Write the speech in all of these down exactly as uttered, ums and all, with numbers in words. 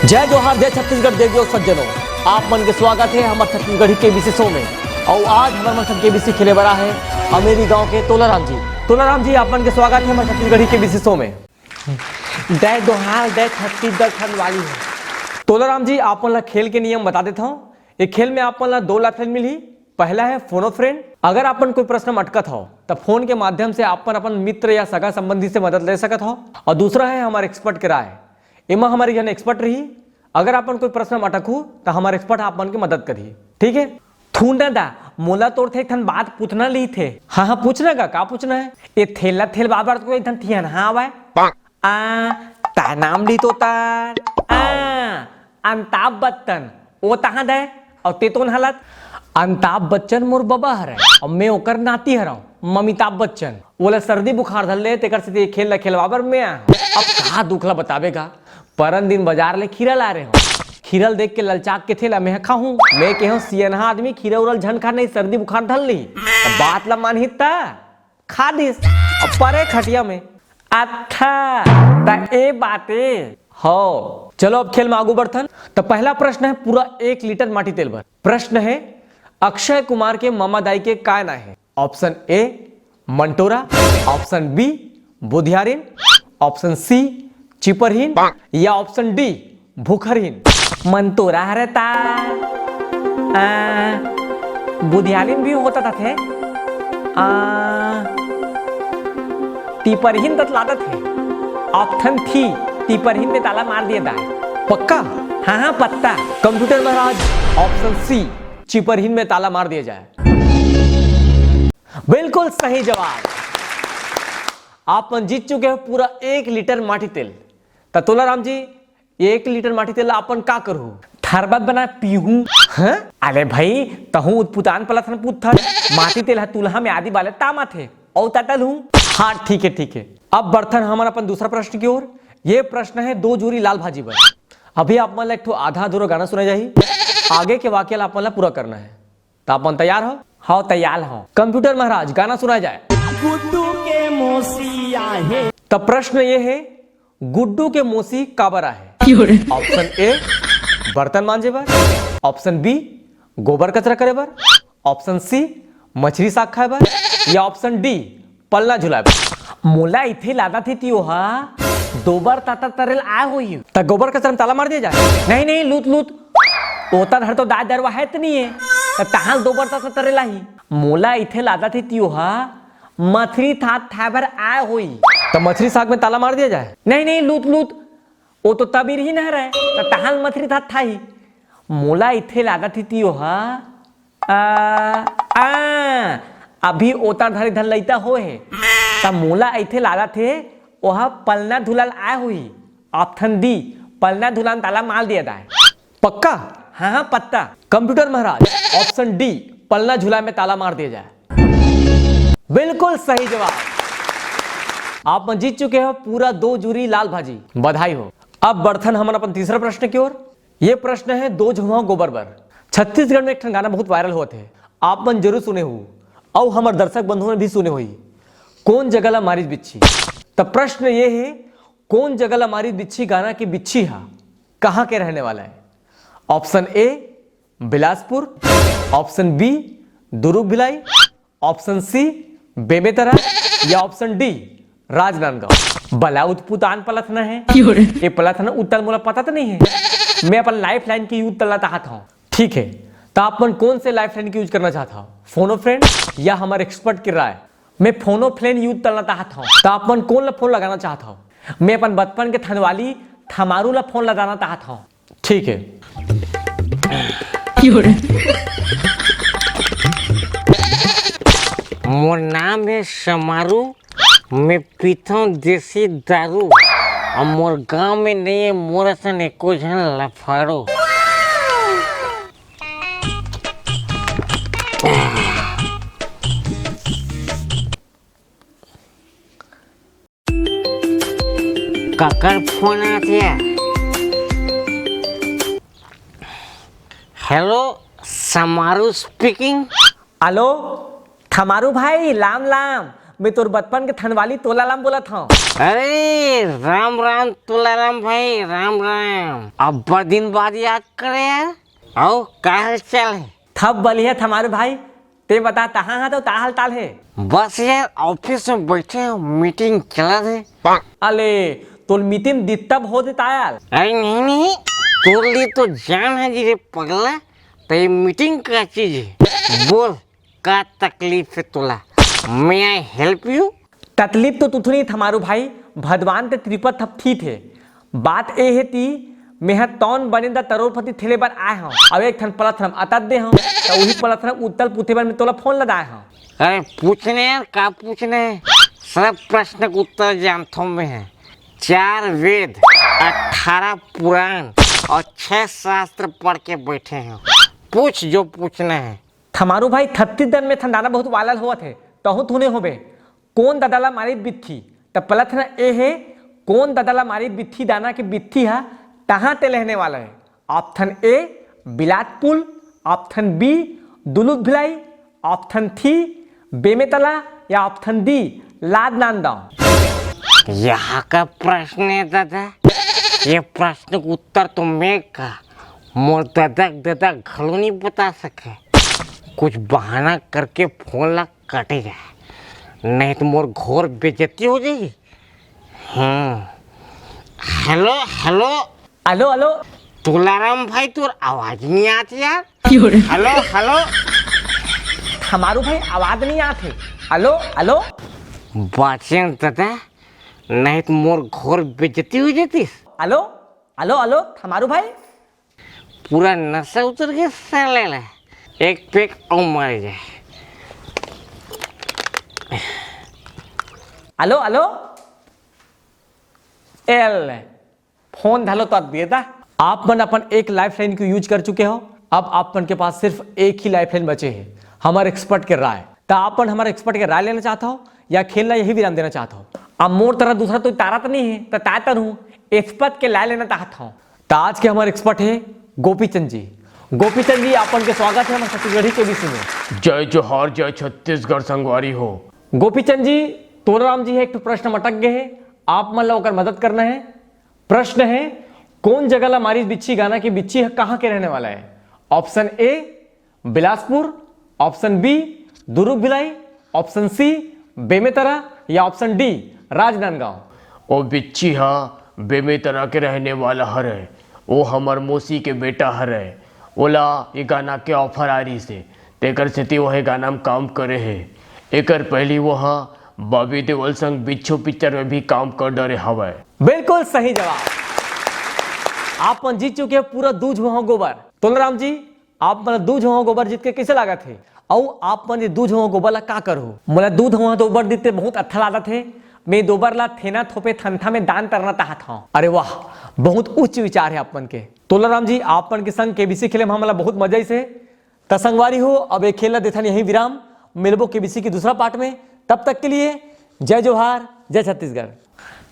जय जोहार, जय छत्तीसगढ़, देवी अउ सज्जनों, आप मन के स्वागत हे हमर छत्तीसगढ़ी केबीसी शो में। अउ आज हमर मन संग केबीसी खेले बर आहे अमेरी गांव के तोलाराम जी। तोलाराम जी, आप मन के स्वागत हे हमर छत्तीसगढ़ी केबीसी शो में। जय जोहार, जय छत्तीसगढ़ ठंड वाली हो। तोलाराम जी, आप मन ला खेल के नियम बता देत हव। ये खेल में आप मन ला दो लाइफलाइन मिलही। पहला है फोन अ फ्रेंड। अगर आप मन कोई प्रश्न में अटकत हव, त फोन के माध्यम से आप मन अपन मित्र या सगा संबंधी से मदद ले सकत हव। अउ दूसरा है हमार एक्सपर्ट के राय। एमा हमर एक झन एक्सपर्ट रही। अगर आप मन कोई प्रश्न में अटकहू, त हमार एक्सपर्ट आप मन के मदद करही। ठीक है? थून दा, मोला तोर से एक ठन बात पूछना रहिथे। हाँ, हाँ, पूछना गा, का पूछना है? ये थेला थेल बाबर तो एक ठन थियन, हाँ, आवय? आ, ता नाम ली तो तार। आ, अमिताभ बच्चन, ओ तहाँ दे, अउ ते तो नहलत। अमिताभ बच्चन मोर बबा हरय, अउ मैं ओकर नाती हरव, ममिताभ बच्चन। ओला सर्दी बुखार धर ले, तेकर सेती ये खेल ला खेलवा बर मैं आय हंव। अब का दुख ला बताबे गा? परन दिन बाजार ले खीरा ला रहे हंव। खीरा ल देख के ललचाक के थेला मैं ह खाहूं। मैं केहेंव सियनहा आदमी खीरा उरा ल झन खा, नहीं सर्दी बुखार धर ली। त बात ला मानही त खा दिस। अब परे खटिया में। अच्छा, त ए बात ए। हव। चलो अब खेल में आगू बढ़थन। त पहला प्रश्न है पूरा एक लीटर माटी तेल बर। प्रश्न है, अक्षय कुमार के ममा दाई के का नाव है? Option A Mantora, option B Budhiyarin, option C Chiparhin या ऑप्शन डी भूखरहीन। मंटोरा हरे ता। आ, बुधियारिन भी होता था थे। आ, टिपरहीन तत लादत हे। ऑप्शन थी, टिपरहीन में ताला मार दिया दाय। पक्का? हाँ, हाँ, पक्का। कंप्यूटर महाराज, ऑप्शन सी, चिपरहीन में ताला मार दिया जाए। बिल्कुल सही जवाब। आप मन जीत चुके हो पूरा एक लीटर माटी तेल। त तोलाराम जी, एक लीटर माटी तेल ला अपन का करहू? शरबत बना पीहू। हाँ? अरे भाई, तहूँ उतपुतान पलथन पुत्थर। माटी तेल ह तुलहा में आदि बाले ताम आथे। औ ततल हूँ। हाँ, ठीक है, ठीक है। अब बढ़थन हमन अपन दूसरा प्रश्न की ओर। ये प्रश्न है दो जूरी लाल भाजी बर। अभी आप मन ला एक ठो आधा अधूरा गाना सुना जाही। आगे के वाक्य ला आप मन ला पूरा करना है। त आप मन तैयार हो? हाँ, तैयार हो। कंप्यूटर महाराज, गाना सुना जाए। गुड्डू के मौसी आहे। त प्रश्न ये है, गुड्डू के मौसी काबर आहे? ऑप्शन ए, बर्तन मांजे बर, ऑप्शन बी, गोबर कचरा करे बर, ऑप्शन सी, मछरी साग खाए बर, या ऑप्शन डी, पलना झुलाए बर। मोला इथे लादा थे ती ओहा दोबर ताता तरेल आए होही। त गोबर कचरा में ताला मार दिया जाए। नहीं, नहीं, लूत, लूत। ओता धर तो दाय दरवा है त नहीं है। त तहां दोबर ताता तरेल आही। मोला इथे लादा थे ती ओहा मछरी थात थाए बर आए होही। त मछरी साग में ताला मार दिया जाए। नहीं, नहीं, लूत, लूत। ओ तो तबीर ही न रहे। त तहां मछरी थात थाही। मोला इथे लादा थे ती ओहा आ, आ, अभी ओता धरे धर लइता होए हे, त मोला अइथे लागत हे, ओहा पलना धुलाल आय होही। ऑप्शन डी, पलना धुलान ताला मार दिया दाय। पक्का? हाँ, हाँ, पक्का। कंप्यूटर महाराज, ऑप्शन डी, पलना झुला में ताला मार दिया जाए। बिल्कुल सही जवाब। आप मन जीत चुके हो पूरा दो जूरी लाल भाजी। बधाई हो। अब बढ़थन हमन अपन तीसरा प्रश्न की ओर। ये प्रश्न है दो झुमा गोबर बर। छत्तीसगढ़ में एक ठन गाना बहुत वायरल होत हे, आप मन जरूर सुने हो, अउ हमर दर्शक बंधु मन भी सुने होही। कोन जगह ला मारिस बिच्छी? त प्रश्न ये है, कोन जगह ला मारिस बिच्छी गाना के बिच्छी हा कहाँ के रहने वाला है? Option A Bilaspur, option B Durg Bhilai, option C Bemetara, या ऑप्शन डी राजनांदगांव। बला उतपुतान पलथना है। ये पलथना उत्तर मोला पता तो नहीं है। मैं अपन लाइफ लाइन के यूज करना चाहता हूँ। ठीक है, तो आप मन कौन से लाइफ लाइन के यूज करना चाहता हो? फोन अ फ्रेंड या हमारे एक्सपर्ट की राय? मैं फोन अ फ्रेंड यूज करना चाहता हूँ। तो आप मन कौन ला फोन लगाना चाहता हो? मैं अपन बचपन के थनवाली थमारू ला फोन लगाना चाहता हूँ। ठीक है। मोर नाम है समारू, मैं पीथौं देसी दारू। अब मोर गांव में नहीं है मोर असन एको झन लफारू। काकर फोन आथे? Hello, Samaru speaking. हेलो, थमारू भाई, लाम लाम। मैं तोर बचपन के थनवाली तोलाराम बोलत हंव। अरे राम राम तोलाराम भाई, राम राम। अब्बड़ दिन बाद याद करे यार। अउ का हाल चाल हे? थप बलिया थमारू भाई, ते बता तहां हा तो का हाल चाल हे? बस यार, ऑफिस में बैठे हो, मीटिंग चलत हे। अले, तोर मीटिंग दित्तब हो दे तायल। अरे नहीं नहीं, तोर लिए तो जान है जी रे पगला। तो ये मीटिंग का चीज है? बोल, का तकलीफ है तोला? May I help you? तकलीफ तो तुथु नहीं थमारू भाई, भगवान ते त्रिपत थपथी थे। बात ए हे ती, मेहा तौन बने दा तरोर फती थेले बर आए हंव। अब एक ठन पलथरम अतत दे हंव, त उही पलथरम उत्तर पूछे बर मैं तोला फोन लगाए हंव। अरे पूछने यार, का पूछने है? सब प्रश्न के उत्तर जानथो मैं है। चार वेद, अठारह पुराण और छह शास्त्र पढ़ के बैठे हैं। पूछ जो पूछना है। थमारू भाई, थत्तीस दन में थंदाना बहुत वालल होवत हे, तहु थुने होबे। कोन ददा ला मारी बित्थी? त पलथना ए हे, कोन ददा ला मारी बित्थी दाना के बित्थी हा तहां ते लेहने वाला हे। Option A Bilaspur, option B दुलुत भिलाई, ऑप्शन सी बेमेतला या ऑप्शन डी राजनांदगांव। यहाँ का प्रश्न है दादा, ये प्रश्न का उत्तर तो मैं का मोर दादा के दादा घलो नहीं बता सके। कुछ बहाना करके फोन ला कटे जाए, नहीं तो मोर घोर बेइज्जती हो जाएगी। हम्म। Hello, hello. Hello, hello. Tularam भाई, तोर आवाज नहीं आती यार। Hello, hello. हमारू भाई आवाज नहीं आते। Hello, hello. बाचन दादा, नहीं तो मोर घोर बेइज्जती हो जाती। हेलो, हेलो, हेलो, हमारू भाई। पूरा नशा उतर के साले ला। एक पेग और मारे जाए। Hello, hello. एल, फोन धालो तो दिए दा। आप मन अपन एक लाइफलाइन को यूज कर चुके हो, अब आप मन के पास सिर्फ एक ही लाइफलाइन बचे है, हमारे एक्सपर्ट के राय। तो आप मन हमारे एक्सपर्ट के राय लेना चाहता हो या खेलना यही विराम देना चाहता हो? अब मोर तरह दूसरा तो तारा तो नहीं है, तो ताय तर हूँ, एक्सपर्ट के राय लेना चाहता हूँ। तो आज के हमारे एक्सपर्ट है गोपीचंद जी। गोपीचंद जी, आप मन के स्वागत है हमारे छत्तीसगढ़ी केबीसी में। जय जोहार, जय छत्तीसगढ़ संगवारी हो। गोपीचंद जी, तोलाराम जी है एक ठो प्रश्न मटक गए है, आप मन ला ओकर मदद करना है। प्रश्न है, कोन जगह ला मारिस बिच्छी गाना के बिच्छी ह कहाँ के रहने वाला है? Option A Bilaspur, option B Durg Bhilai, option C Bemetara या ऑप्शन डी राजनांदगांव। ओ बिच्छी ह बेमेतरा के रहने वाला हरे, ओ हमर मौसी के बेटा हरे, ओला ये गाना के ऑफर आ रही से, तेकर सेती वो ये गाना में काम करे हे। एकर पहली वो ह बॉबी देओल संग बिच्छू पिक्चर में भी काम कर डरे हवय। बिल्कुल सही जवाब। आप मन जीत चुके हैं पूरा दू झोहा गोबर। तोलाराम जी, आप मन दू झोहा गोबर जीत के कैसे लागत है? अउ आप मन ये दू झोहा गोबर ला का करहू? मोला दू झोहा गोबर जीत के बहुत अच्छा लागत है। मैं गोबर ला थेना थोपे थंथा में दान करना चाहत हूँ। अरे वाह, बहुत उच्च विचार है आप मन के। तोलाराम जी, आप मन के संग केबीसी खेले में हमला बहुत मजा आइस हे। त संगवारी हो, अब एक खेल ला देथन यही विराम। मिलबो केबीसी के दूसरा पार्ट में। तब तक के लिए जय जोहार, जय छत्तीसगढ़।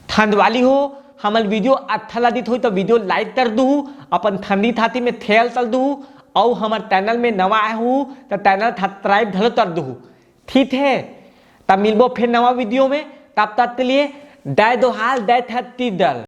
ठंड वाली हो, हमर वीडियो अच्छा लगित होई तो वीडियो लाइक कर दूहू, अपन ठंडी थाती में थेल तल दूहू, अउ हमर चैनल में नवा आए हो तो चैनल सब्सक्राइब घलो कर दूहू। ठीक है, तब मिलबो फिर नवा वीडियो में। तब तक के लिए जय जोहार, जय छत्तीसगढ़।